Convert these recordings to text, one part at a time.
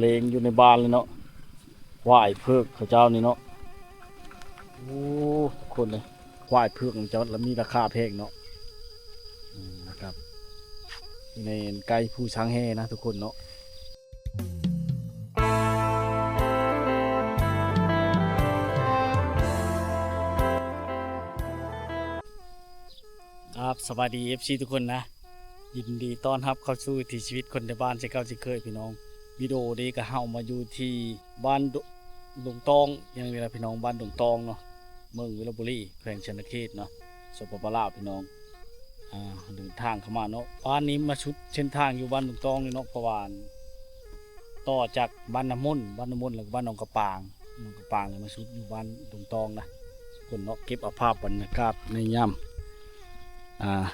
ລ້ຽງຢູ່ໃນບ້ານເລີຍເນາະ ຄວາຍເຜືອກເຂົາເຈົ້ານີ້ເນາະ. ໂອ້ ທຸກຄົນເອີຍ ຄວາຍເຜືອກເຂົາເຈົ້າລະມີລາຄາແພງເນາະ. ອືມ ນະຄັບ ໃນໄກ່ພູຊ້າງແຮ່ນະທຸກຄົນເນາະ. ຄັບ ສະບາຍດີ ເອັຟຊີ ທຸກຄົນນະ ຍິນດີຕ້ອນຮັບເຂົ້າສູ່ວິຖີຊີວິດຄົນໄທບ້ານເຊັ່ນເກົ່າເຊັ່ນເຄີຍພີ່ນ້ອງ. ວິດີໂອນີ້ກໍເຮົາມາຢູ່ທີ່ບ້ານດົ- ດົງຕອງ ຫຍັງນີ້ລະພີ່ນ້ອງ ບ້ານດົງຕອງເນາະ ເມືອງວິລະບູລີ ແຂວງສະຫວັນນະເຂດເນາະ ສປປ ລາວ ພີ່ນ້ອງ. ອ່າ ເດີນທາງເຂົ້າມາເນາະ ບ້ານນີ້ມາສຸດເສັ້ນທາງຢູ່ບ້ານດົງຕອງນີ້ເນາະ ເພາະວ່າ ຕໍ່ຈາກບ້ານນ້ຳມົນ ບ້ານນ້ຳມົນ ແລ້ວກໍບ້ານໜອງກະປາງ ໜອງກະປາງ ແລ້ວມາສຸດຢູ່ບ້ານດົງຕອງນະ ຄົນເນາະ. ເກັບເອົາພາບບັນຍາກາດໃນຍາມ ອ່າ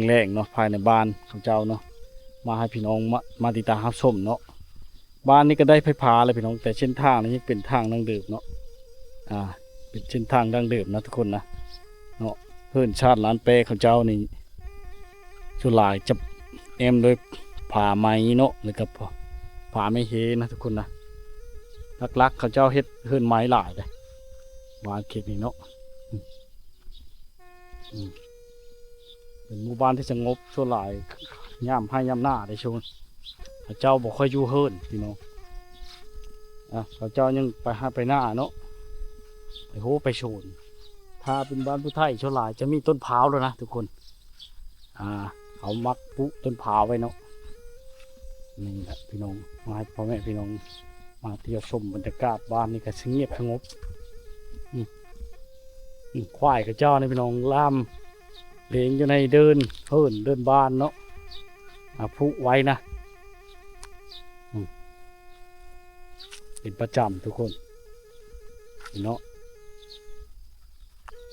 ແລງໆເນາະ ພາຍໃນບ້ານຂອງເຈົ້າເນາະ ມາໃຫ້ພີ່ນ້ອງມາ ມາຕິດຕາມຮັບຊົມເນາະ. ບ້ານນີ້ກໍໄດ້ໄຟຟ້າແລ້ວພີ່ນ້ອງ ແຕ່ເສັ້ນທາງນີ້ຍັງເປັນທາງດັ້ງເດີມເນາະ. ອ່າ ເປັນເສັ້ນທາງດັ້ງເດີມນະທຸກຄົນນະເນາະ. ເຮືອນຊານລານແປເຂົາເຈົ້ານີ້ ສ່ວນຫຼາຍຈະແອ້ມດ້ວຍຜ້າໄໝເນາະ ແລ້ວກໍຜ້າໄໝເຮນະທຸກຄົນນະ. ຫຼັກໆເຂົາເຈົ້າເຮັດເຮືອນໄມ້ຫຼາຍເດ້ ບ້ານເຂດນີ້ເນາະ. ອືມ ອືມ ເປັນໝູ່ບ້ານທີ່ສະຫງົບ ສ່ວນຫຼາຍຍາມໄຮ່ຍາມນາເດ້ ຊ່ວງເຂົາເຈົ້າບໍ່ຄ່ອຍຢູ່ເຮືອນພີ່ນ້ອງ. ອ່າ ເຂົາເຈົ້າຍັງໄປໄຮ່ໄປນາເນາະ ໄປໂຮໄປສວນ. ຖ້າເປັນບ້ານຜູ້ໄທ ສ່ວນຫຼາຍຈະມີຕົ້ນພ້າວແລ້ວນະທຸກຄົນ. ອ່າ ເຂົາມັກປູກຕົ້ນພ້າວໄວ້ເນາະ. ນີ້ແຫຼະພີ່ນ້ອງ ມາໃຫ້ພໍ່ແມ່ພີ່ນ້ອງມາທ່ຽວຊົມບັນຍາກາດ. ບ້ານນີ້ກໍສະຫງົບສະຫງົບ. ອືມ ອືມ ຄວາຍເຂົາເຈົ້ານີ້ພີ່ນ້ອງ ລ່າມເລງຢູ່ໃນເດີ່ນເຮືອນເດີ່ນບ້ານເນາະ. ອ່າ ຜູກໄວ້ນະ. ອືມ ເປັນປະຈຳທຸກຄົນເນາະ.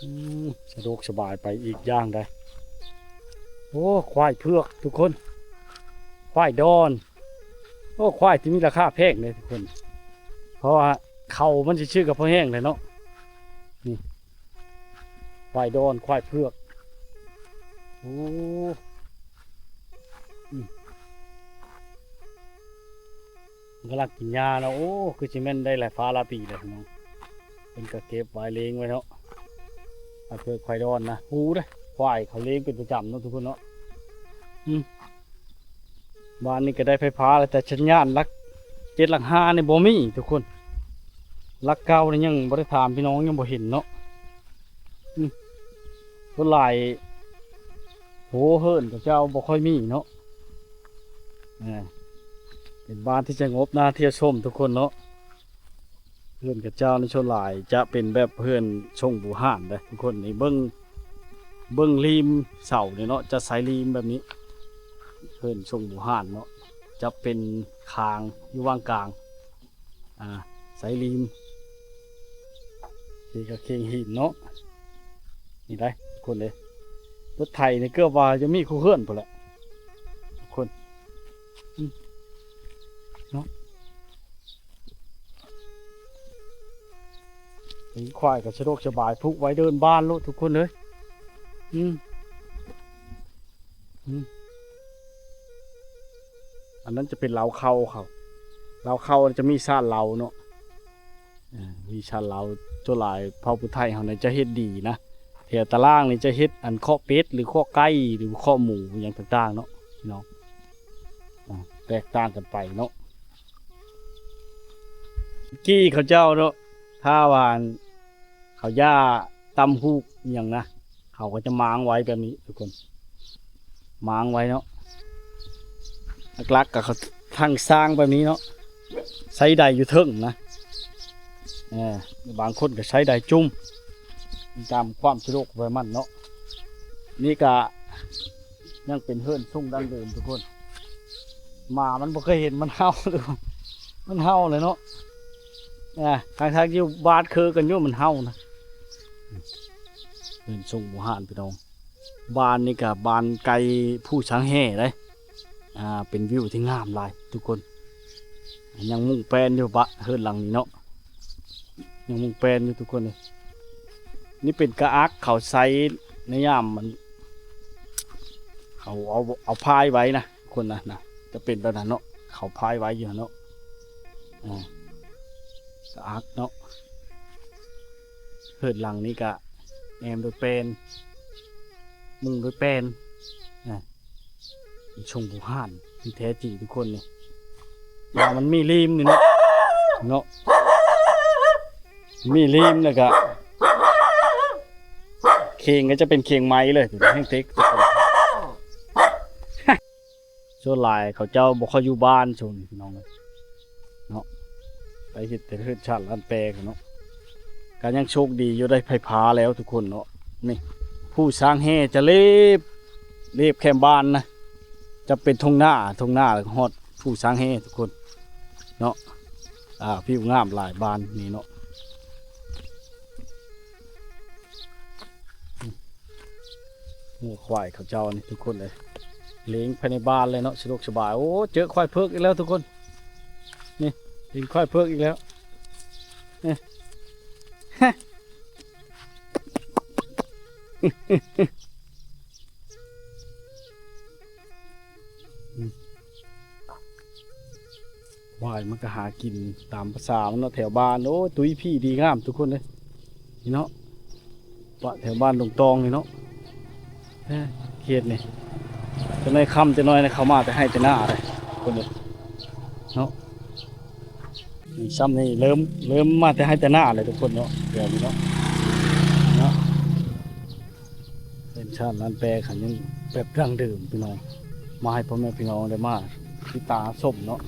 ອືມ ສະດວກສະບາຍໄປອີກຢ່າງໃດ. ໂອ້ ຄວາຍເຜືອກທຸກຄົນ ຄວາຍດອນ. ໂອ້ ຄວາຍທີ່ມີລາຄາແພງເດ້ທຸກຄົນ ເພາະວ່າເຂົ້າມັນຊິຊື້ກັບພໍແຮງແຫຼະເນາະ. ນີ້ ຄວາຍດອນ ຄວາຍເຜືອກ. ໂອ້ ອືມ ກຳລັງກິນຫຍ້າເນາະ. ໂອ້ ຄືຊິແມ່ນໄດ້ຫຼາຍຟ້າຫຼາຍປີແລ້ວພີ່ນ້ອງ. ເພິ່ນກໍເກັບໄວ້ ເລງໄວ້ເນາະ ຄວາຍເຜືອກ ຄວາຍດອນນະ. ຮູ້ເດ້ ຄວາຍເຂົາເລງເປັນປະຈຳເນາະທຸກຄົນເນາະ. ອືມ ບ້ານນີ້ກໍໄດ້ໄຟຟ້າແລ້ວ ແຕ່ສັນຍານຫຼັກເຈັດຫຼັກຫ້ານີ້ບໍ່ມີທຸກຄົນ. ຫຼັກເກົ້ານີ້ຍັງບໍ່ໄດ້ຖາມພີ່ນ້ອງ ຍັງບໍ່ເຫັນເນາະ. ອືມ ສ່ວນຫຼາຍໂຫເຮືອນເຂົາເຈົ້າບໍ່ຄ່ອຍມີເນາະ. ເອີ ເປັນບ້ານທີ່ສະຫງົບ ໜ້າທ່ຽວຊົມທຸກຄົນເນາະ. ເຮືອນເຂົາເຈົ້ານີ້ສ່ວນຫຼາຍຈະເປັນແບບເຮືອນຊົງບູຮານເດ້ທຸກຄົນ. ນີ້ເບິ່ງ ເບິ່ງລິມເສົານີ້ເນາະ ຈະໃຊ້ລິມແບບນີ້ ເຮືອນຊົງບູຮານເນາະ ຈະເປັນຄາງຢູ່ຫວ່າງກາງ. ອ່າ ໃຊ້ລິມ ເຄກະເຄງຫີນເນາະ. ນີ້ໄດ໋ທຸກຄົນເດ້ ລົດໄຖນີ້ເກືອບວ່າຈະມີຄູ່ເຮືອນພຸ້ນແຫຼະທຸກຄົນ. ອືມ ເນາະ ເປັນຄວາຍກໍສະດວກສະບາຍ ຜູກໄວ້ເດີ່ນບ້ານໂລດທຸກຄົນເອີຍ. ອືມ ອືມ ອັນນັ້ນຈະເປັນເລົ້າເຂົ້າເຂົາ ເລົ້າເຂົ້າຈະມີຊານເລົ້າເນາະ. ເອີ ມີຊານເລົ້າ ສ່ວນຫຼາຍເຜົ່າຜູ້ໄທເຮົານີ້ຈະເຮັດດີນະ ແຖວຕາລ່າງນີ້ຈະເຮັດອັນເຄາະເປັດ ຫຼື ເຄາະໄກ່ ຫຼື ເຄາະໝູຫຍັງຕ່າງໆເນາະ ເນາະ. ອ່າ ແຕກຕ່າງກັນໄປເນາະ. ກີ້ເຂົາເຈົ້າເນາະ ຖ້າວ່າເຂົາຢ່າຕຳຫູກອີ່ຫຍັງນະ ເຂົາກໍຈະມ້າງໄວ້ແບບນີ້ທຸກຄົນ ມ້າງໄວ້ເນາະ. ຫຼັກໆກໍເຂົາທັງສ້າງແບບນີ້ເນາະ ໃຊ້ໄດຢູ່ເທິງນະ. ເອີ ບາງຄົນກໍໃຊ້ໄດຈຸ້ມ ຕາມຄວາມສະດວກຂອງມັນເນາະ. ນີ້ກໍຍັງເປັນເຮືອນຊົງດັ້ງເດີມທຸກຄົນ. ໝາມັນບໍ່ເຄີຍເຫັນມັນເຫົ່າ ມັນເຫົ່າແຫຼະເນາະ. ອ່າ ທັງໆຢູ່ບ້ານຄືກັນຢູ່ ມັນເຫົ່ານະ. ເຮືອນຊົງບູຮານພີ່ນ້ອງ. ບ້ານນີ້ກະບ້ານໄກ່ພູຊ້າງແຮ່ເດ້. ອ່າ ເປັນວິວທີ່ງາມຫຼາຍທຸກຄົນ. ຍັງມຸງແປ້ນຢູ່ບະ ເຮືອນຫຼັງນີ້ເນາະ ຍັງມຸງແປ້ນຢູ່ທຸກຄົນເອີຍ. ນີ້ເປັນກະອັກເຂົາໃຊ້ໃນຍາມມັນ ເຂົາເອົາ ເອົາພາຍໄວ້ນະ ຄົນນະ ນະ ຈະເປັນແບບນັ້ນເນາະ ເຂົາພາຍໄວ້ຢູ່ຫັ້ນເນາະ. ອ່າ ກະອັກເນາະ. ເຮືອນຫຼັງນີ້ກະແອ້ມດ້ວຍແປ້ນ ມຸງດ້ວຍແປ້ນ ອ່າ ຊົງບູຮານທີ່ແທ້ຈິງທຸກຄົນນີ້ ວ່າມັນມີລີມນີ້ເນາະ ເນາະ ມີລີມແລ້ວກະ ເຄງກະຈະເປັນເຄງໄມ້ເລີຍ ແຮງເຕັກ. ສ່ວນຫຼາຍເຂົາເຈົ້າບໍ່ຄ່ອຍຢູ່ບ້ານຊ່ວງນີ້ພີ່ນ້ອງເອີຍເນາະ ໄປເຮັດແຕ່ເຮືອນຊານລ້ານແປພຸ້ນເນາະ. ກະຍັງໂຊກດີຢູ່ໄດ້ໄຟຟ້າແລ້ວທຸກຄົນເນາະ. ນີ້ພູຊ້າງແຮ່ຈະເລບ ເລບແຄມບ້ານນະ ຈະເປັນທົ່ງນາ ທົ່ງນາແລ້ວກະຮອດພູຊ້າງແຮ່ທຸກຄົນເນາະ. ອ່າ ວິວງາມຫຼາຍບ້ານນີ້ເນາະ. ງົວຄວາຍເຂົາເຈົ້ານີ້ທຸກຄົນເອີຍ ລ້ຽງພາຍໃນບ້ານເລີຍເນາະ ສະດວກສະບາຍ. ໂອ້ ເຈີຄວາຍເຜືອກອີກແລ້ວທຸກຄົນ ນີ້ ເຫັນຄວາຍເຜືອກອີກແລ້ວ ນີ້. ຄວາຍມັນກະຫາກິນຕາມພາສາມັນເນາະ ແຖວບ້ານ. ໂອ້ ຕຸ້ຍຜີດີງາມທຸກຄົນເອີຍ ນີ້ເນາະ ປະແຖວບ້ານດົງຕອງນີ້ເນາະ. ເອີ ເຂດນີ້ ຈັກໜ້ອຍຄ່ຳຈັກໜ້ອຍນະ ເຂົາມາແຕ່ໄຮ່ແຕ່ນາເດ້ ຄົນເດີເນາະ. ຊ່ຳນີ້ເລີ່ມ ເລີ່ມມາແຕ່ໄຮ່ແຕ່ນາແລ້ວທຸກຄົນເນາະ ແບບນີ້ເນາະ ເນາະ. ເຮືອນຊານລ້ານແປກະຍັງແບບດັ້ງເດີມພີ່ນ້ອງ ມາໃຫ້ພໍ່ແມ່ພີ່ນ້ອງໄດ້ມາຕິດຕາຊົມເນາະ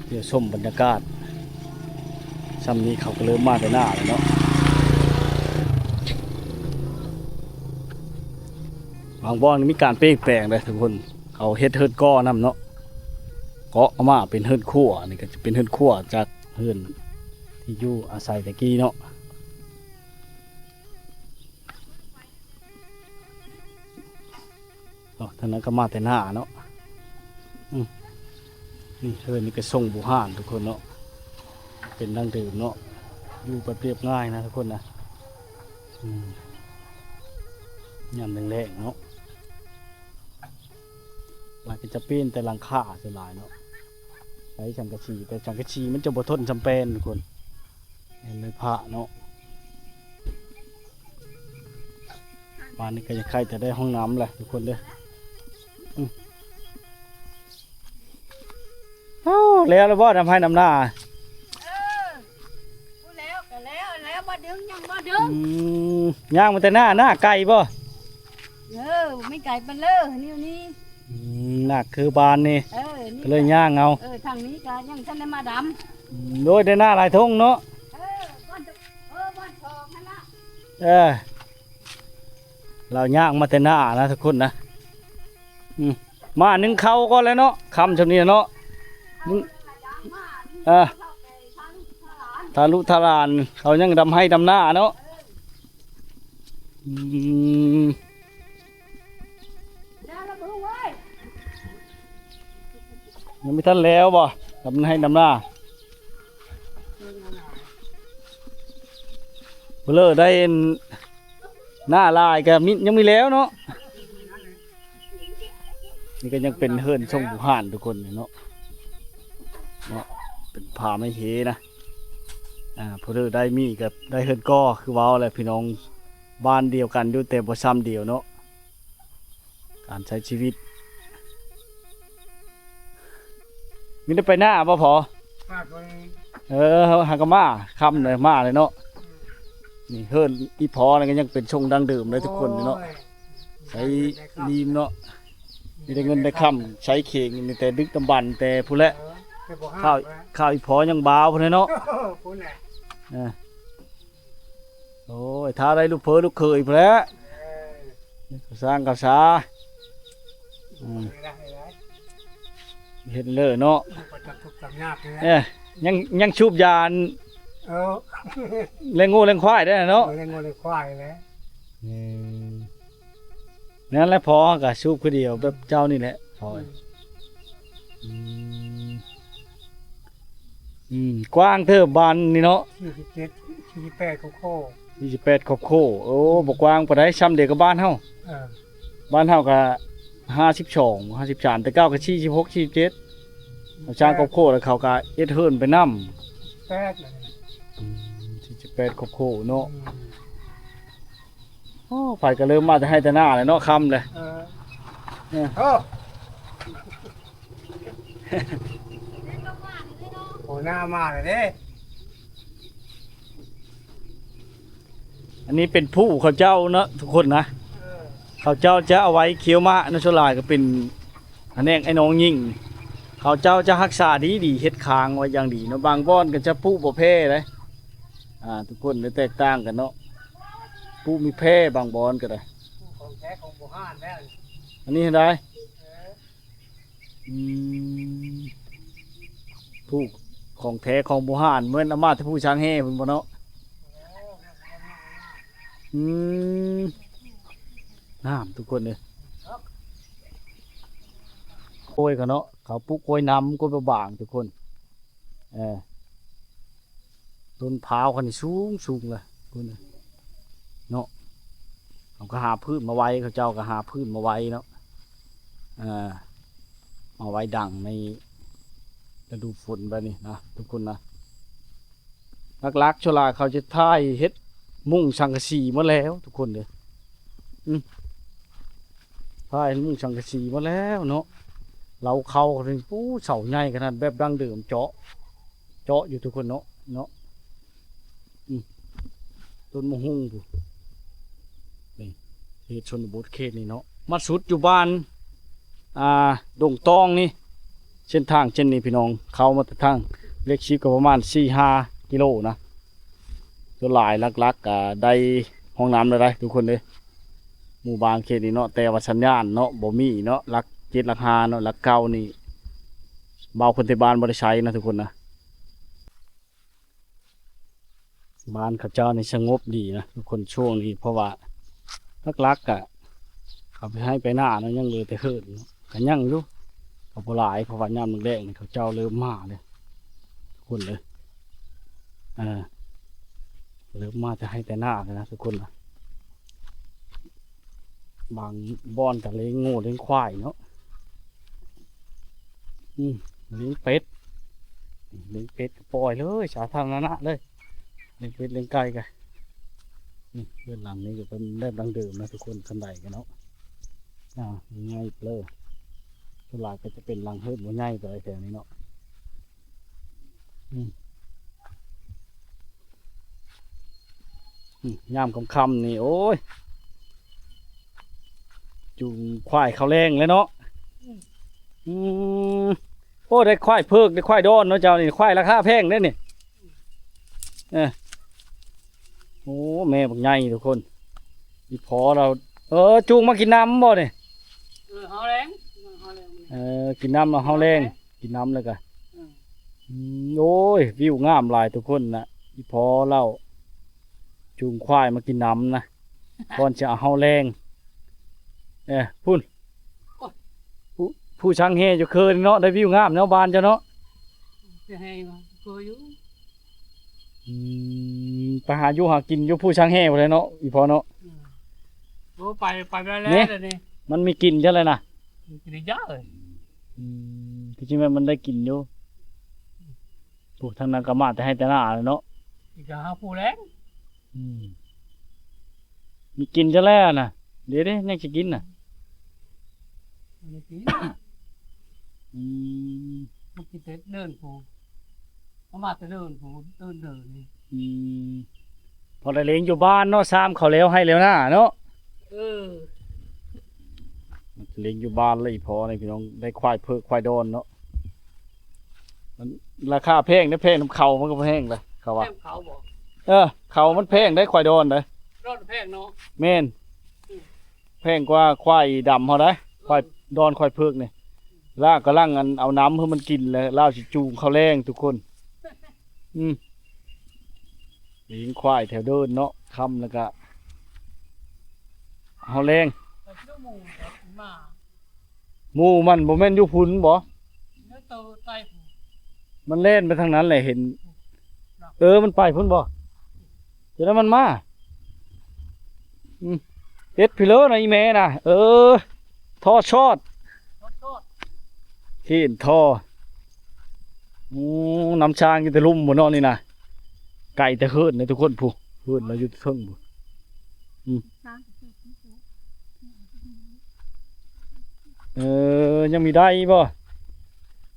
ທ່ຽວຊົມບັນຍາກາດ. ຊ່ຳນີ້ເຂົາກະເລີ່ມມາແຕ່ນາແລ້ວເນາະ. ບາງບ່ອນມີການປ່ຽນແປງເດ້ທຸກຄົນ ເຂົາເຮັດເຮືອນກໍ່ນຳເນາະ ເກາະເອົາມາເປັນເຮືອນຄົວ. ນີ້ກະຈະເປັນເຮືອນຄົວຈາກເຮືອນທີ່ຢູ່ອາໄສແຕ່ກີ້ເນາະ. ເນາະ ທາງນັ້ນກະມາແຕ່ນາເນາະ. ອືມ ນີ້ເຮືອນນີ້ກະຊົງບູຮານທຸກຄົນເນາະ ເປັນດັ້ງເດີມເນາະ ຢູ່ແບບລຽບງ່າຍນະທຸກຄົນນະ. ອືມ ຍາມແລງໆເນາະ ມັນກະຈະເປັນແຕ່ຫຼັງຄາສ່ວນຫຼາຍເນາະ ໃຊ້ສັງກະສີ ແຕ່ສັງກະສີມັນຈະບໍ່ທົນສ່ຳແປ້ນທຸກຄົນ. ເຫັນໄມ້ພະເນາະ ບ້ານນີ້ກະຢາກໃຄ່ແຕ່ໄດ້ຫ້ອງນ້ຳແຫຼະທຸກຄົນເດີ. ອືມ ໂອ້ ແລ້ວລະບໍ່ ນຳໄຮ່ນຳນາ? ເອີ ພຸ້ນແລ້ວກະແລ້ວ ແລ້ວບໍ່ດຶງ ຍັງບໍ່ດຶງ. ອືມ ຍ່າງມາແຕ່ນາ ນາໄກບໍ່? ເອີ ມັນໄກປານເລີ ແນວນີ້. ອືມ ໜັກຄືບານນີ້ ເອີ ນີ້ກະເລີຍຍ່າງເອົາ. ເອີ ທາງນີ້ກະຍັງທັນໄດ້ມາດຳ. ອືມ ໂດຍ ໄດ້ນາຫຼາຍທົ່ງເນາະ. ເອີ ບ່ອນ ເອີ ບ່ອນສອງຫັ້ນລະ. ເອີ ລາວຍ່າງມາແຕ່ນານະທຸກຄົນນະ. ອືມ ມາໜຶ້ງເຂົ້າກ່ອນແລ້ວເນາະ ຄ່ຳຊ່ຳນີ້ເນາະ. ເອີ ທາລຸທາລານ ເຂົາຍັງດຳໄຮ່ດຳນາເນາະ. ອືມ ຍັງບໍ່ທັນແລ້ວບໍ່ ດຳໄຮ່ດຳນາ. ເພີ້ນໄດ້ອັນ ນາຫຼາຍກະມີ ຍັງມີແລ້ວເນາະ. ນີ້ກະຍັງເປັນເຮືອນຊົງບູຮານທຸກຄົນເນາະ ເນາະ ເປັນຜ້າໄມ້ເຮນະ. ອ່າ ຜູ້ໃດໄດ້ມີກະໄດ້ເຮືອນກໍ່ ຄືເວົ້າແຫຼະພີ່ນ້ອງ ບ້ານດຽວກັນຢູ່ແຕ່ບໍ່ຊ່ຳດຽວເນາະ. ການໃຊ້ຊີວິດ ມີແຕ່ໄປນາບໍ່ພໍ? ເອີ ຫາກະມາ ຄ່ຳເລີຍມາເລີຍເນາະ. ນີ້ເຮືອນອີ່ພໍ່ນີ້ກະຍັງເປັນຊົງດັ້ງເດີມເລີຍທຸກຄົນເນາະ. ໂອ້ຍ ໃຊ້ລີມເນາະ ມີແຕ່ເງິນໄດ້ຄຳ ໃຊ້ເຄງ ມີແຕ່ດຶກດຳບັນແຕ່ພຸ້ນແຫຼະ. ເອີ ແຕ່ບໍ່ຫາ ຂ້າວ ແລ້ວ ຂ້າວອີ່ພໍ່ຍັງບາວພຸ້ນແຫຼະເນາະ ພຸ້ນແຫຼະ. ເອີ ໂອ້ຍ ຖ້າໄດ້ລູກເຂີລູກເຂີຍພຸ້ນແຫຼະ. ເອີ ສ້າງກະສາ ອືມ ເຮັດເລີເນາະ. ເອີ ຍັງ ຍັງສູບຢາ ເອີ ລ້ຽງງົວລ້ຽງຄວາຍໄດ້ເນາະ. ເອີ ລ້ຽງງົວລ້ຽງຄວາຍແຫຼະ. ອືມ ນັ້ນແຫຼະ ພໍ່ເຮົາກະສູບຄືດຽວແບບເຈົ້ານີ້ແຫຼະ ພໍ່. ອືມ ອືມ ກວ້າງເຕີບບ້ານນີ້ເນາະ. ສີ່ສິບເຈັດ ສີ່ສິບແປດຄອບຄົວ ສີ່ສິບແປດຄອບຄົວ. ໂອ້ ບໍ່ກວ້າງປານໃດ ຊ່ຳດຽວກັບບ້ານເຮົາ. ເອີ ບ້ານເຮົາກະຫ້າສິບສອງ ຫ້າສິບສາມ ແຕ່ເກົ່າກະສີ່ສິບຫົກ ສີ່ສິບເຈັດ. ເຂົາສ້າງຄອບຄົວແລ້ວເຂົາກໍເຮັດເຮືອນໄປນຳ. ແປດແລ້ວນີ້. ອືມ ສີ່ສິບແປດຄອບຄົວເນາະ. ອືມ ໂອ້ ໄປກໍເລີ່ມມາແຕ່ໄຮ່ແຕ່ນາແລ້ວເນາະ ຄ່ຳແລ້ວ. ເອີ ເອີ ໂອ້ ໂອ້ ໜ້າມາແລ້ວເດ້. ອັນນີ້ເປັນພູເຂົາເຈົ້າເນາະທຸກຄົນນະ. ເອີ ເຂົາເຈົ້າຈະເອົາໄວ້ຄ້ຽວໝາກເນາະ. ສ່ວນຫຼາຍກໍເປັນພະແນກອ້າຍນ້ອງຍິງ ເຂົາເຈົ້າຈະຮັກສາດີໆ ເຮັດຄ້າງໄວ້ຢ່າງດີເນາະ. ບາງບ່ອນກໍຈະປູກບໍ່ແຜ່ເດ້ ອ່າ ທຸກຄົນ ແຕກຕ່າງກັນເນາະ. ປູກມີແຜ່ບາງບ່ອນກໍໄດ້. ຂອງແທ້ຂອງບູຮານແລ້ວ ອັນນີ້ຫັ້ນໃດ. ເອີ ອືມ ພູຂອງແທ້ຂອງບູຮານ ແມ່ນເອົາມາແຕ່ພູຊ້າງແຮ່ພຸ້ນບໍ່ເນາະ? ອືມ ງາມທຸກຄົນເອີຍ. ກ້ວຍເຂົາເນາະ ເຂົາປູກກ້ວຍນ້ຳ ກ້ວຍບາບາງທຸກຄົນ. ເອີ ຕົ້ນພ້າວຄັນນີ້ສູງໆ ເລີຍພຸ້ນເນາະ. ເຮົາກໍຫາພືດມາໄວ້ ເຂົາເຈົ້າກໍຫາພືດມາໄວ້ເນາະ. ເອີ ມາໄວ້ດັງໃນລະດູຝົນແບບນີ້ນະທຸກຄົນນະ. ຫຼັກໆ ສ່ວນຫຼາຍເຂົາຈະຖ່າຍເຮັດມຸງສັງກະສີໝົດແລ້ວທຸກຄົນເດີ. ອືມ ຖ່າຍເຮັດມຸງສັງກະສີໝົດແລ້ວເນາະ. ເລົາເຂົ້ານີ້ ໂອ້ ເສົາໃຫຍ່ຂະໜາດ ແບບດັ້ງເດີມ ເຈາະ ເຈາະຢູ່ທຸກຄົນເນາະ ເນາະ. ອືມ ຕົ້ນມະຮຸ່ງພຸ້ນ ນີ້ ເຂດຊົນນະບົດເຂດນີ້ເນາະ ມາສຸດຢູ່ບ້ານ ອ່າ ດົງຕ້ອງນີ້. ເສັ້ນທາງເສັ້ນນີ້ພີ່ນ້ອງ ເຂົ້າມາແຕ່ທາງເຫຼັກສິບກໍປະມານສີ່ຫ້າກິໂລນະ. ສ່ວນຫຼາຍຫຼັກໆກໍໄດ້ຫ້ອງນ້ຳແລ້ວໄດ໋ທຸກຄົນເດີ ໝູ່ບ້ານເຂດນີ້ເນາະ. ແຕ່ວ່າສັນຍານເນາະ ບໍ່ມີເນາະ ຫຼັກເຈັດຫຼັກຫ້າເນາະ. ຫຼັກເກົ້ານີ້ເບົາຄົນໄທບ້ານບໍ່ໄດ້ໃຊ້ນະທຸກຄົນນະ. ບ້ານເຂົາເຈົ້ານີ້ສະຫງົບດີນະທຸກຄົນ ຊ່ວງນີ້ ເພາະວ່າຫຼັກໆກະເຂົາໄປໄຮ່ໄປນາເນາະ ຍັງເຫຼືອແຕ່ເຮືອນເນາະ ກະຍັງຢູ່ ກະບໍ່ຫຼາຍ ເພາະວ່າຍາມແລ້ງໆນີ້ເຂົາເຈົ້າເລີ່ມມາເລີຍທຸກຄົນເອີຍ. ເອີ ເລີ່ມມາແຕ່ໄຮ່ແຕ່ນາແລ້ວນະທຸກຄົນນະ. ບາງບ່ອນກະລ້ຽງງົວລ້ຽງຄວາຍເນາະ. ອືມ ລ້ຽງເປັດ ລ້ຽງເປັດກໍປ່ອຍເລີຍ ສາທາລະນະເລີຍ ລ້ຽງເປັດລ້ຽງໄກ່ກະ. ນີ້ເຮືອນຫຼັງນີ້ກໍເປັນແບບດັ້ງເດີມນະທຸກຄົນ ຄັນໄດກະເນາະ ອ່າ ໃຫຍ່ເລີຍ. ສ່ວນຫຼາຍກໍຈະເປັນຫຼັງເຮືອນບໍ່ໃຫຍ່ປານໃດແຖວນີ້ເນາະ. ອືມ ອືມ ຍາມຄ່ຳໆນີ້ ໂອ້ຍ ຈູງຄວາຍເຂົ້າແລ້ງແລ້ວເນາະ. ອືມ ອືມ ໂອ້ ໄດ້ຄວາຍເພິກ ໄດ້ຄວາຍດອນເນາະເຈົ້ານີ້ ຄວາຍລາຄາແພງເດ້ນີ້. ເອີ ໂອ້ ແມ່ບັກໃຫຍ່ທຸກຄົນ ອີ່ພໍ່ລາວ. ເອີ ຈູງມາກິນນ້ຳບໍ່ນີ້? ເອີ ເຮົາແລງ ເຮົາແລງ ເອີ ກິນນ້ຳແລ້ວເຮົາແລງ. ກິນນ້ຳແລ້ວກະ ອືມ ອືມ ໂອ້ຍ ວິວງາມຫຼາຍທຸກຄົນນະ. ອີ່ພໍ່ລາວຈູງຄວາຍມາກິນນ້ຳນະ ກ່ອນຊິເອົາເຮົາແລງ. ເອີ ພຸ້ນ ໂອ້ຍ ຜູ້ ຜູ້ຊ່າງແຮ່ຢູ່ເຄີນເນາະ ໄດ້ວິວງາມເນາະ ບ້ານເຈົ້າເນາະ. ຈະໃຫ້ວ່າກໍຢູ່ ອືມ ໄປຫາຢູ່ຫາກິນຢູ່ພູຊ້າງແຮ່ພຸ້ນແຫຼະເນາະ ອີ່ພໍ່ເນາະ. ອືມ ໂອ້ ໄປ ໄປໄດ້ແລ້ວ ນີ້ ດຽວນີ້ ມັນມີກິນຈັ່ງໃດນະ? ມັນກິນໄດ້ເຍາະເລີຍ. ອືມ ຄືຊິແມ່ນມັນໄດ້ກິນຢູ່. ໂອ້ ທາງນັ້ນກໍມາແຕ່ໄຮ່ແຕ່ນາແຫຼະເນາະ. ອີກຫາຜູ້ແລງ. ອືມ ມີກິນຈະແລ້ວນະ ເດ ເດ ຍັງຊິກິນນະ ມີກິນ. ອືມ ມັນກິນແຕ່ເດີນຜູ້ ເອົາມາແຕ່ເດີນຜູ້ ເດີນ ເດີນນີ້. ອືມ ພໍໄດ້ລ້ຽງຢູ່ບ້ານເນາະ ຊາມເຂົາແລ້ວໄຮ່ແລ້ວນາເນາະ. ເອີ ມາລ້ຽງຢູ່ບ້ານລະ ອີ່ພໍ່ນີ້ພີ່ນ້ອງ ໄດ້ຄວາຍເພິກຄວາຍດອນເນາະ. ມັນລາຄາແພງເດ້ ແພງນຳເຂົ້າ ມັນກໍບໍ່ແພງເດ້ ເຂົາວ່າ ແພງເຂົ້າບໍ່? ເອີ ເຂົ້າມັນແພງເດ້ ຄວາຍດອນເດ້. ດອນແພງເນາະ. ແມ່ນ ອືມ ແພງກວ່າຄວາຍດຳເຮົາໄດ໋ ເອີ ຄວາຍດອນຄວາຍເພິກນີ້. ລາວກຳລັງ ອັນ ເອົານ້ຳໃຫ້ມັນກິນແລ້ວ ລາວຊິຈູງເຂົ້າແລງທຸກຄົນ. ອືມ ລ້ຽງຄວາຍແຖວເດີ່ນເນາະ ຄ່ຳແລ້ວກະເຮົາແລງ. ໝູ່ມັນບໍ່ແມ່ນຢູ່ພຸ້ນບໍ່? ມັນແລ່ນໄປທາງນັ້ນແຫຼະ ເຫັນ. ເອີ ມັນໄປພຸ້ນບໍ່? ຈະໄດ້ມັນມາ. ອືມ ເຮັດພີເລີນະອີ່ແມ່ນະ. ເອີ ທໍ່ຊອດ ເຫັນທໍ່. ໂອ້ ນ້ຳຊ້າງຢູ່ແຕ່ລຸ່ມພຸ້ນເນາະນີ້ນະ ໄກແຕ່ເຮືອນເດ້ທຸກຄົນ. ຜູ້ ເຮືອນລາວຢູ່ເທິງພຸ້ນ. ອືມ ເອີ ຍັງມີໄດ້ບໍ່?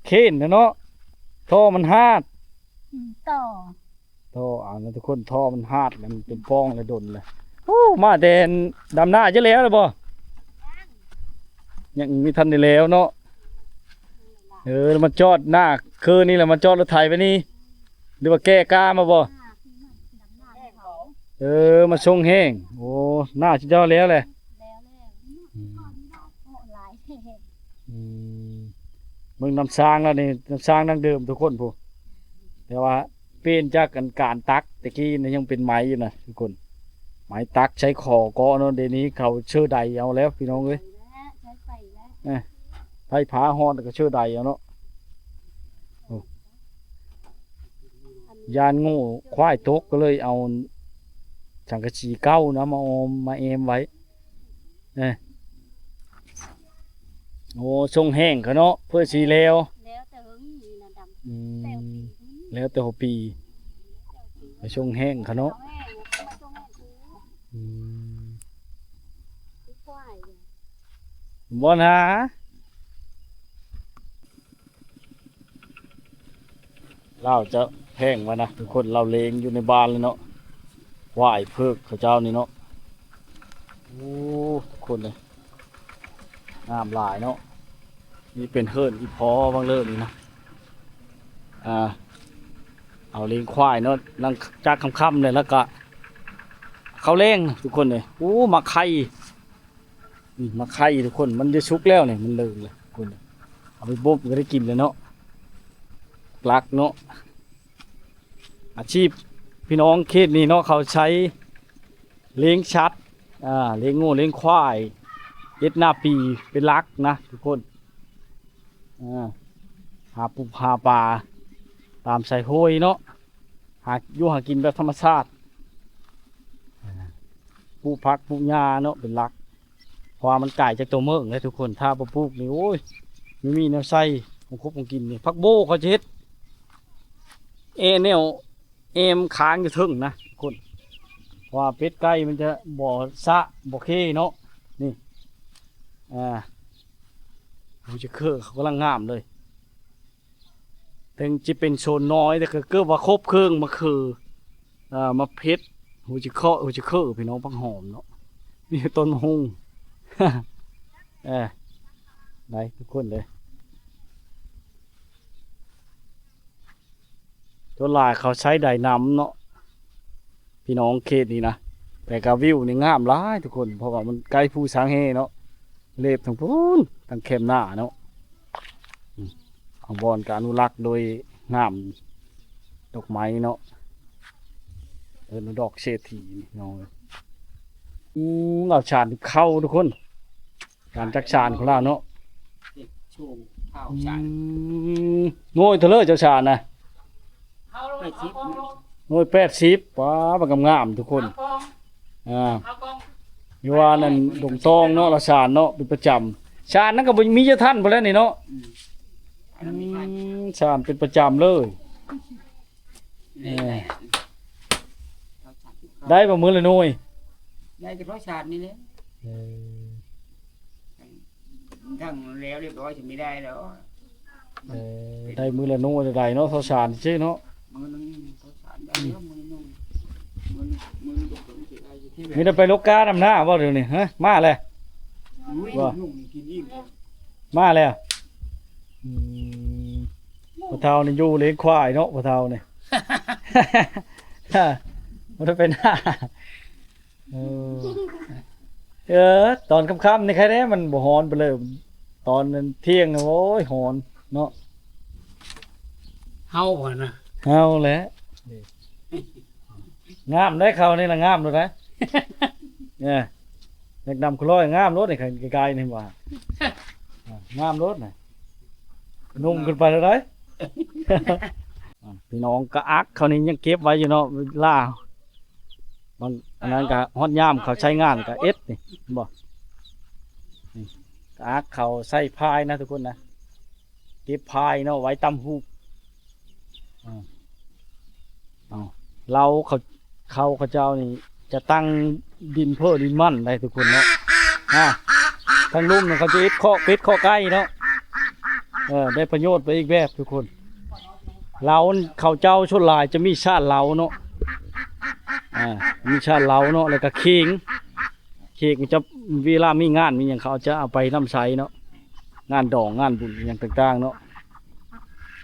ເຄນນະເນາະ ທໍ່ມັນຫາດ. ອືມ ຕໍ່ ທໍ່ ເອົານະທຸກຄົນ ທໍ່ມັນຫາດແລ້ວ ມັນເປັນປ່ອງແລ້ວ ດົນແລ້ວ. ໂອ້ ມາແຕ່ດຳນາຈະແລ້ວແລ້ວບໍ່? ຍັງ ຍັງມີທັນໄດ້ແລ້ວເນາະ. ເອີ ມາຈອດໜ້າຄືນີ້ແຫຼະ ມາຈອດລົດໄຖໄປນີ້ ຫຼືວ່າແກ່ກ້າມາບໍ່? ເອີ ມາສົ່ງແຫ້ງ. ໂອ້ ໜ້າຊິເຈົ້າແລ້ວແຫຼະ. ອືມ ອືມ ເບິ່ງນ້ຳຊ້າງແລ້ວນີ້ ນ້ຳຊ້າງດັ້ງເດີມທຸກຄົນຜູ້ ແຕ່ວ່າ ປ່ຽນຈາກອັນການຕັກແຕ່ກີ້ນະ ຍັງເປັນໄມ້ຢູ່ນະທຸກຄົນ ໄມ້ຕັກໃຊ້ຂໍເກາະເນາະ. ດຽວນີ້ເຂົາເຊີໄດເອົາແລ້ວພີ່ນ້ອງເອີຍ. ເອີ ໄຟຟ້າຮ້ອນກໍເຊີໄດເອົາເນາະ. ໂອ້ ຢ້ານໂງ່ຄວາຍຕົກ ກໍເລີຍເອົາສັງກະສີເກົ່ານະມາອ້ອມມາແອ້ມໄວ້. ເອີ ໂອ້ ສົ່ງແຫ້ງເຂົາເນາະ ເພື່ອຊິແລ້ວ ແລ້ວແຕ່ເຫິງນີ້ນະດຳ. ອືມ ແລ້ວແຕ່ຫົວປີ ແລ້ວແຕ່ຫົວປີ ໄປສົ່ງແຫ້ງເຂົາເນາະ. ອືມ ບໍ່ນະ ລາວຈະແພງວ່ານະ ທຸກຄົນ ລາວລ້ຽງຢູ່ໃນບ້ານເລີຍເນາະ ຄວາຍເພີກເຂົາເຈົ້ານີ້ເນາະ. ໂອ້ ທຸກຄົນເອີຍ ງາມຫຼາຍເນາະ. ນີ້ເປັນເຮືອນອີ່ພໍ່ວັງເລີນີ້ນະ ອ່າ ເອົາລ້ຽງຄວາຍເນາະ ຫຼັງຈາກຄ່ຳໆແລ້ວ ແລ້ວກະເຂົ້າແລງທຸກຄົນເອີຍ. ໂອ້ ໝາກໄຂ່ ນີ້ໝາກໄຂ່ທຸກຄົນ ມັນຈະສຸກແລ້ວນີ້ ມັນເລີງແລ້ວທຸກຄົນ ເອົາໄປບົ່ມກໍໄດ້ກິນແລ້ວເນາະ ຫຼັກເນາະ. ອາຊີບພີ່ນ້ອງເຂດນີ້ເນາະ ເຂົາໃຊ້ລ້ຽງສັດ ອ່າ ລ້ຽງງົວລ້ຽງຄວາຍ ເຮັດນາປີເປັນຫຼັກນະທຸກຄົນ. ອ່າ ຫາປູຫາປາຕາມຊາຍຫ້ວຍເນາະ ຫາຢູ່ຫາກິນແບບທຳມະຊາດ ອ່າ ປູກຜັກປູກຫຍ້າເນາະເປັນຫຼັກ ເພາະວ່າມັນໄກຈາກຕົວເມືອງເດ້ທຸກຄົນ. ຖ້າບໍ່ປູກນີ້ ໂອ້ຍ ບໍ່ມີແນວໃຊ້ຂອງຄົບຂອງກິນນີ້. ຜັກໂບເຂົາຈະເຮັດແອແນວ ແອ້ມຄ້າງຢູ່ເທິງນະທຸກຄົນ ເພາະວ່າເປັດໄກ່ມັນຈະບໍ່ຊະບໍ່ເຄເນາະ. ນີ້ ອ່າ ໂອ້ຍ ຈະເຄີເຂົາກຳລັງງາມເລີຍ ເຖິງຈະເປັນໂຊນນ້ອຍ ແຕ່ກໍເກີດວ່າຄົບເຄິ່ງ ໝາກເຂີ ເອີ ໝາກເຜັດ ຫົວຈະເຄາະ ຫົວຈະເຄີ ພີ່ນ້ອງ ຜັກຫອມເນາະ ມີຕົ້ນມະຮຸ່ງ ເອີ ໄດ້ທຸກຄົນເລີຍ. ສ່ວນຫຼາຍເຂົາໃຊ້ໄດນຳເນາະ ພີ່ນ້ອງເຂດນີ້ນະ ແຕ່ກະວິວນີ້ງາມຫຼາຍທຸກຄົນ ເພາະວ່າມັນໃກ້ພູຊາງແຮ່ເນາະ ເລບທາງພຸ້ນ ທາງແຄມໜ້າເນາະ. ອືມ ບາງບ່ອນກະອະນຸລັກໂດຍນ້ຳດອກໄມ້ເນາະ ເອີ້ນວ່າດອກເສດຖີນີ້ເນາະ. ອືມ ລາວສານເຂົ້າທຸກຄົນ ການຈັກສານຂອງລາວເນາະ ເຮັດໂຊເຜົາສານ. ອືມ ໜ່ວຍເທົ່າໃດເຈົ້າສານນະ? ແປດສິບ ໜ່ວຍແປດສິບ. ປ້າ ມັນງາມໆທຸກຄົນ ອ່າ ຢູ່ວ່ານັ້ນ ດົງຕອງເນາະ ລາວສານເນາະ ເປັນປະຈຳ. ສານນັ້ນກໍບໍ່ມີຈັກທັນພຸ້ນແຫຼະນີ້ເນາະ. ອືມ ອັນນັ້ນມີທັນ ອືມ ສານເປັນປະຈຳເລີຍ. ເອີ ໄດ້ບໍ່ມື້ລະໜ່ວຍ? ໄດ້ແຕ່ເຂົ້າສານນີ້ແຫຼະ. ເອີ ທັງແລ້ວຮຽບຮ້ອຍຊິມີໄດ້ແລ້ວ. ເອີ ໄດ້ມື້ລະໜ່ວຍໄດ້ເນາະ ເຂົ້າສານຊື່ເນາະ. ມື້ໜຶ່ງເຂົ້າສານໄດ້ແລ້ວ ອືມ ມື້ໜຶ່ງ ມື້ໜຶ່ງ ມື້ໜຶ່ງກໍໄດ້ຢູ່ທີ່ ມີແຕ່ໄປລົກກ້ານຳໜ້າບໍ່ດຽວນີ້? ຮະ ມາແລ້ວ ອຸ້ຍ ວ່າ ນຸ່ງນີ້ກິນອີກແລ້ວ ມາແລ້ວ. ອືມ ພໍ່ເຖົ້ານີ້ຢູ່ລ້ຽງຄວາຍເນາະ ພໍ່ເຖົ້ານີ້ ບໍ່ໄດ້ໄປນາ. ເອີ ເອີ ຕອນຄ່ຳໆນີ້ໃຄແດ່ ມັນບໍ່ຮ້ອນປານໃດ. ຕອນນັ້ນທ່ຽງ ໂອ້ຍ ຮ້ອນເນາະ. ເຫົ່າຫັ້ນນະ ເຫົ່າແຫຼະ. ງາມໄດ໋ ເຂົານີ້ລະງາມໂລດນະ. ເອີ ແມັກດຳຄູຮ້ອຍງາມໂລດນີ້ ໃກ້ໆນີ້ວ່າ ອ່າ ງາມໂລດນະ ນຸ່ງຂຶ້ນໄປແລ້ວໄດ໋. ອ່າ ພີ່ນ້ອງກະອັກເຂົານີ້ຍັງເກັບໄວ້ຢູ່ເນາະ ເວລາບາງ ອັນນັ້ນກະຮອດຍາມເຂົາໃຊ້ງານກະເອັດນີ້ ເຫັນບໍ່? ນີ້ ກະອັກເຂົາໃສ່ພາຍນະທຸກຄົນນະ ເກັບພາຍເນາະ ໄວ້ຕຳຫູກ ເອົາ ເອົາ ເຂົາ ເຂົາເຈົ້ານີ້ຈະຕັ້ງດິນເພີ້ດິນໝັ່ນໄດ້ທຸກຄົນເນາະ. ອາ ທາງລຸ່ມນີ້ເຂົາຈະເຮັດຄອກເປັດຄອກໄກ່ເນາະ. ເອີ ໄດ້ປະໂຫຍດໄປອີກແບບທຸກຄົນ. ເລົາ ເຂົາເຈົ້າສ່ວນຫຼາຍຈະມີຊານເລົາເນາະ. ອາ ມີຊານເລົາເນາະ ແລ້ວກະເຄງ ເຄງຈະ ເວລາມີງານມີຫຍັງ ເຂົາຈະເອົາໄປນຳໃຊ້ເນາະ ງານດອງງານບຸນອີ່ຫຍັງຕ່າງໆເນາະ.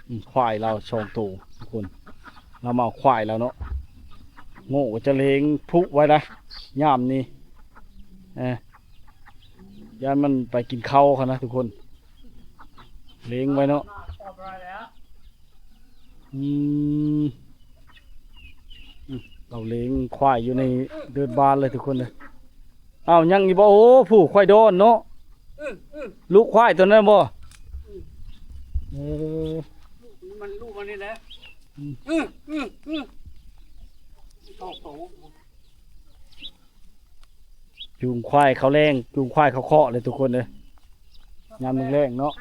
ອືມ ຄວາຍລາວສອງໂຕທຸກຄົນ ລາວມາເອົາຄວາຍລາວເນາະ. ໂງ່ກໍຈະເລັງຜຸໄວ້ນະ ຍາມນີ້ ເອີ ຢ້ານມັນໄປກິນເຂົ້າຫັ້ນນະທຸກຄົນ ເລັງໄວ້ເນາະ. ອືມ ອືມ ເອົາເລັງຄວາຍຢູ່ໃນເດີ່ນບ້ານເລີຍທຸກຄົນເດີ. ອ້າວ ຍັງອີກບໍ່? ໂອ້ ຜູ້ຄວາຍດອນເນາະ. ອືມ ອືມ ລູກຄວາຍຕົວນັ້ນບໍ່? ອືມ ເອີ ມັນລູກມັນນີ້ແຫຼະ. ອືມ ອືມ ອືມ ອືມ ສອງໂຕ. ຈູງຄວາຍເຂົ້າແລ້ງ ຈູງຄວາຍເຂົ້າເຄາະເລີຍທຸກຄົນເອີຍ ຍາມແລງໆເນາະ.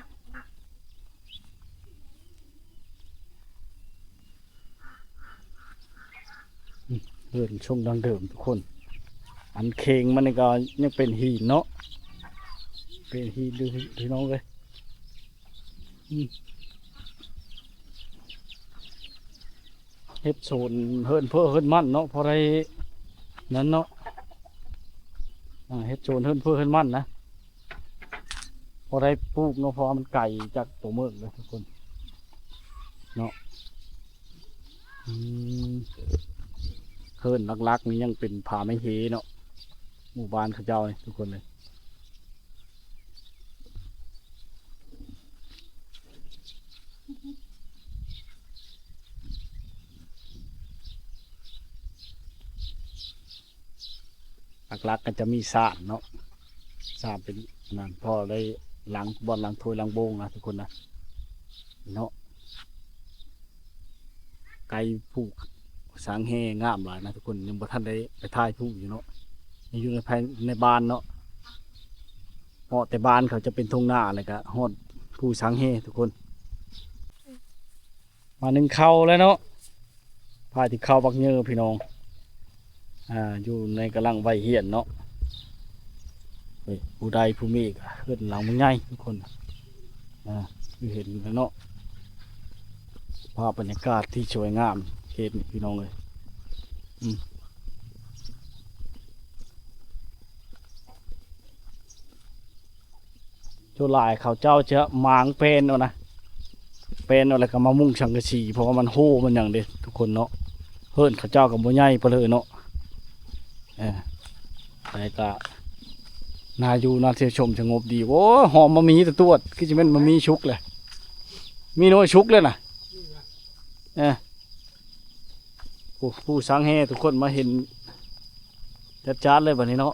ອືມ ເຮືອນຊົງດັ່ງເດີມທຸກຄົນ. ອັນເຄງມັນນີ້ກໍຍັງເປັນຫີນເນາະ ເປັນຫີນຢູ່ພີ່ນ້ອງເອີຍ. ອືມ ເຮັດສວນເຮືອນເພີ້ເຮືອນໝັ່ນເນາະ ພໍໄດ້ນັ້ນເນາະ. ອາ ເຮັດສວນເຮືອນເພີ້ເຮືອນໝັ່ນນະ ພໍໄດ້ປູກເນາະ ເພາະວ່າມັນໄກຈາກຕົວເມືອງເດີທຸກຄົນເນາະ. ອືມ ເຮືອນຫຼັກໆນີ້ຍັງເປັນຜາໄມ້ເຮເນາະ ໝູ່ບ້ານເຂົາເຈົ້ານີ້ທຸກຄົນເລີຍ. ຫຼັກໆກໍຈະມີສານເນາະ ສານເປັນນັ້ນ ພໍໄດ້ລ້າງ ບ່ອນລ້າງຖ້ວຍລ້າງໂບງນະທຸກຄົນນະເນາະ. ໄກ່ຜູກສັງແຫງາມຫຼາຍນະທຸກຄົນ ຍັງບໍ່ທັນໄດ້ໄປຖ່າຍຜູກຢູ່ເນາະ ຍັງຢູ່ໃນພາຍໃນບ້ານເນາະ. ເພາະແຕ່ບ້ານເຂົາຈະເປັນທົ່ງນາ ແລ້ວກະຮອດພູສັງແຫທຸກຄົນ. ມາໜຶ້ງເຂົ້າແລ້ວເນາະ ພາກິນເຂົ້າບັກເຍີພີ່ນ້ອງ. ອ່າ ຢູ່ໃນກຳລັງໄຫວ້ຮຽນເນາະ. ເອີຍ ຜູ້ໃດຜູ້ມີກະເຮືອນຫຼັງມັນໃຫຍ່ທຸກຄົນ ອ່າ ຄືເຫັນແລ້ວເນາະ ພາບບັນຍາກາດທີ່ສວຍງາມເຂດນີ້ພີ່ນ້ອງເອີຍ. ອືມ ສ່ວນຫຼາຍເຂົາເຈົ້າຈະໝາງແປນເອົານະ ແປນເອົາແລ້ວກໍມາມຸງສັງກະສີ ເພາະວ່າມັນໂຮມັນຫຍັງເດ້ທຸກຄົນເນາະ. ເຮືອນເຂົາເຈົ້າກໍບໍ່ໃຫຍ່ປານໃດເນາະ ເອີ ແຕ່ກໍໜ້າຢູ່ໜ້າທ່ຽວຊົມສະຫງົບດີ. ໂອ້ ຫອມໝາກໝີຕະຕວດ ຄືຊິແມ່ນໝາກໝີສຸກແຫຼະ ໝີນ້ອຍສຸກແລ້ວນະ ເອີ. ໂອ້ ພູສັງແຫທຸກຄົນມາເຫັນຈັດໆເລີຍບັດນີ້ເນາະ.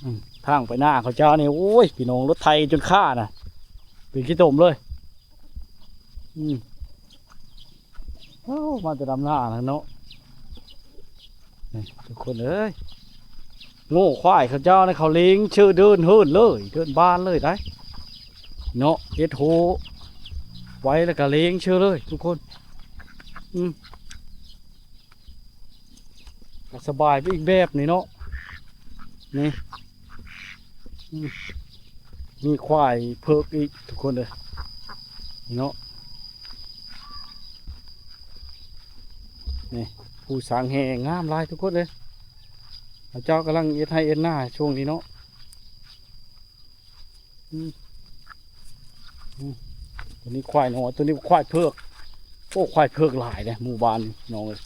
ອືມ ທາງໄປນາເຂົາເຈົ້ານີ້ ໂອ້ຍ ພີ່ນ້ອງ ລົດໄຖຈົນຄ້ານະ ເປັນຂີ້ຕົມເລີຍ. ອືມ ໂອ້ ມາແຕ່ດຳນານະເນາະ. ນີ້ທຸກຄົນເອີຍ ໂງ່ຄວາຍເຂົາເຈົ້ານີ້ ເຂົາເລັງເຊີເດີ່ນເຮືອນເລີຍ ເດີ່ນບ້ານເລີຍໄດ໋ເນາະ. ເຮັດໂຮໄວ້ແລ້ວກໍເລັງເຊີເລີຍທຸກຄົນ. ອືມ ກໍສະບາຍໄປອີກແບບນີ້ເນາະ. ນີ້ ອືມ ມີຄວາຍເພິກອີກທຸກຄົນເອີຍ ນີ້ເນາະ. ນີ້ ພູສັງແຫງາມຫຼາຍທຸກຄົນເອີຍ. ເຂົາເຈົ້າກຳລັງເຮັດໄຮ່ເຮັດນາຊ່ວງນີ້ເນາະ. ອືມ ອືມ ຕົວນີ້ຄວາຍນ້ອຍ ຕົວນີ້ຄວາຍເພິກ. ໂອ້ ຄວາຍເພິກຫຼາຍເດ້ ໝູ່ບ້ານນ້ອງເອີຍ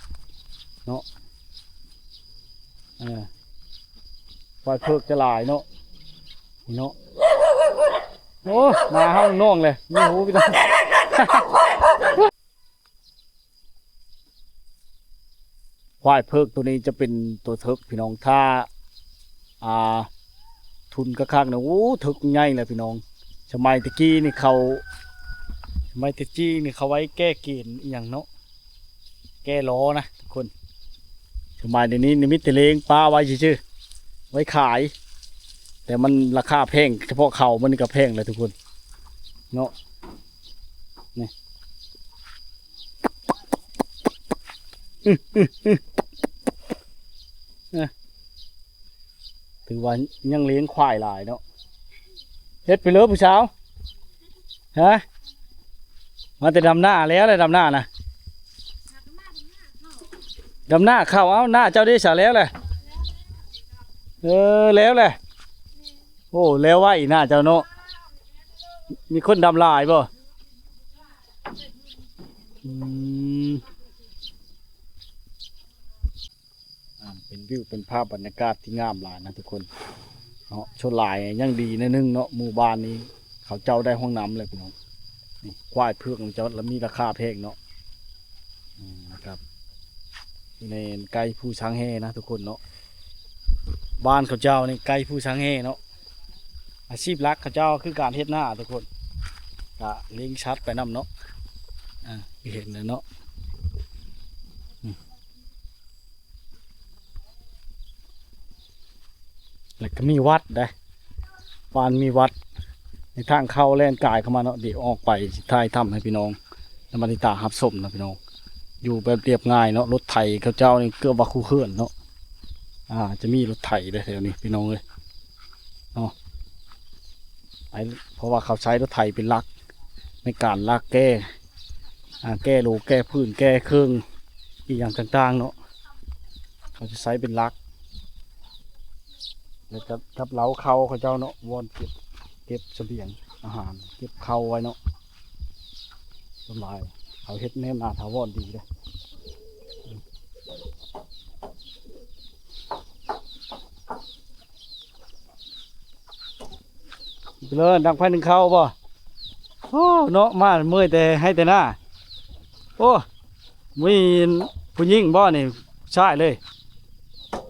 ເນາະ. ເອີ ຄວາຍເພິກຈະຫຼາຍເນາະ ນີ້ເນາະ. ໂອ້ ມາເຮົານ້ອງເລີຍ ມີຫູພີ່ນ້ອງ. ຄວາຍເພິກຕົວນີ້ຈະເປັນຕົວເຖິກພີ່ນ້ອງ ຖ້າ ອ່າ ທຸນຄັກໆນະ ໂອ້ ເຖິກໃຫຍ່ແຫຼະພີ່ນ້ອງ. ສະໄໝແຕ່ກີ້ນີ້ເຂົາ ສະໄໝແຕ່ກີ້ນີ້ເຂົາໄວ້ແກ້ເກນອີ່ຫຍັງເນາະ ແກ້ລໍ້ນະທຸກຄົນ. ສະໄໝດຽວນີ້ນີ້ມີແຕ່ເລ້ງປາໄວ້ຊື່ໆ ໄວ້ຂາຍ ແຕ່ມັນລາຄາແພງ ສະເພາະເຂົາມັນນີ້ກໍແພງແຫຼະທຸກຄົນເນາະ. ນີ້ ອື ເອີ ຖືວ່າຍັງລ້ຽງຄວາຍຫຼາຍເນາະ. ເຮັດໄປເລີຍຜູ້ສາວ ຮະ ມາແຕ່ດຳນາ ແລ້ວແຫຼະ ດຳນານະ ດຳນາເຂົ້າ. ເອົ້າ ນາເຈົ້າເດ ສາ ແລ້ວແຫຼະ? ເອີ ແລ້ວແຫຼະ. ໂອ້ ແລ້ວໄວນາເຈົ້າເນາະ. ມີຄົນດຳຫຼາຍບໍ່? ອືມ ອ່າ ເປັນວິວເປັນພາບບັນຍາກາດທີ່ງາມຫຼາຍນະທຸກຄົນເນາະ. ສ່ວນຫຼາຍຍັງດີໜ້ອຍໜຶ່ງເນາະ ໝູ່ບ້ານນີ້ເຂົາເຈົ້າໄດ້ຫ້ອງນ້ຳແລ້ວພີ່ນ້ອງ. ນີ້ຄວາຍເຜືອກຂອງເຈົ້າລະມີລາຄາແພງເນາະ. ອືມ ນີ້ແມ່ນໄກ່ພູຊ້າງແຮ່ນະທຸກຄົນເນາະ. ບ້ານເຂົາເຈົ້ານີ້ໄກ່ພູຊ້າງແຮ່ເນາະ. ອາຊີບຫຼັກເຂົາເຈົ້າຄືການເຮັດນາທຸກຄົນ ກະລ້ຽງສັດໄປນຳເນາະ. ອ່າ ເຫັນແລ້ວເນາະ ອືມ ແລ້ວກໍມີວັດເດ້ ບ້ານມີວັດ ໃນທາງເຂົ້າແລ່ນກາຍເຂົ້າມາເນາະ. ດຽວອອກໄປຖ່າຍທຳໃຫ້ພີ່ນ້ອງ ແລະ ມາຕິດຕາມຮັບຊົມນະພີ່ນ້ອງ. ຢູ່ແບບລຽບງ່າຍເນາະ ລົດໄຖເຂົາເຈົ້ານີ້ເກືອບວ່າຄູ່ເຮືອນເນາະ. ອ່າ ຈະມີລົດໄຖເດ້ແຖວນີ້ພີ່ນ້ອງເອີຍເນາະ. ໄອ້ ເພາະວ່າເຂົາໃຊ້ລົດໄຖເປັນຫຼັກໃນການລາກແກ້ ອ່າ ແກ້ໂລ ແກ້ພື້ນ ແກ້ເຄິ່ງ ອີ່ຫຍັງຕ່າງໆເນາະ ເຂົາຈະໃຊ້ເປັນຫຼັກ. ແລ້ວກັບ ກັບເລົ້າເຂົ້າເຂົາເຈົ້າເນາະ ບ່ອນເກັບ ເກັບສະບຽງອາຫານ ເກັບເຂົ້າໄວ້ເນາະ. ສ່ວນຫຼາຍເຂົາເຮັດແນວໜ້າຖາວອນດີເດ້. ເລີຍ ດັງໄຟໜຶ້ງເຂົ້າບໍ່? ໂອ້ ເນາະ ມາເມື່ອຍແຕ່ໄຮ່ແຕ່ນາ. ໂອ້ ມີຜູ້ຍິງບໍ່ນີ້? ຜູ້ຊາຍເລີຍ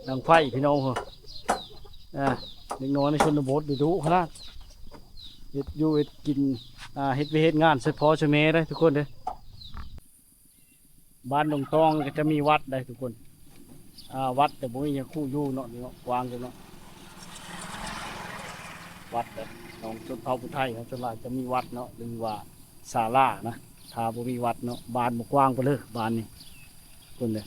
ດັງໄຟພີ່ນ້ອງ. ອ່າ ເດັກນ້ອຍໃນຊົນນະບົດດຸຂະໜາດ ເຮັດຢູ່ເຮັດກິນ ອ່າ ເຮັດວຽກເຮັດງານຊ່ວຍພໍ່ຊ່ວຍແມ່ເດ້ທຸກຄົນເດ້. ບ້ານດົງຕອງກໍຈະມີວັດໄດ໋ທຸກຄົນ. ອ່າ ວັດແຕ່ບໍ່ມີຫຍັງຄູ່ຢູ່ເນາະ ນີ້ເນາະ ກວ້າງຢູ່ເນາະ. ວັດແບບຂອງຊົນເຜົ່າຜູ້ໄທເນາະ ສ່ວນຫຼາຍຈະມີວັດເນາະ ຫຼືວ່າສາລານະ. ຖ້າບໍ່ມີວັດເນາະ ບ້ານບໍ່ກວ້າງປານໃດ ບ້ານນີ້ ຄົນເດ້.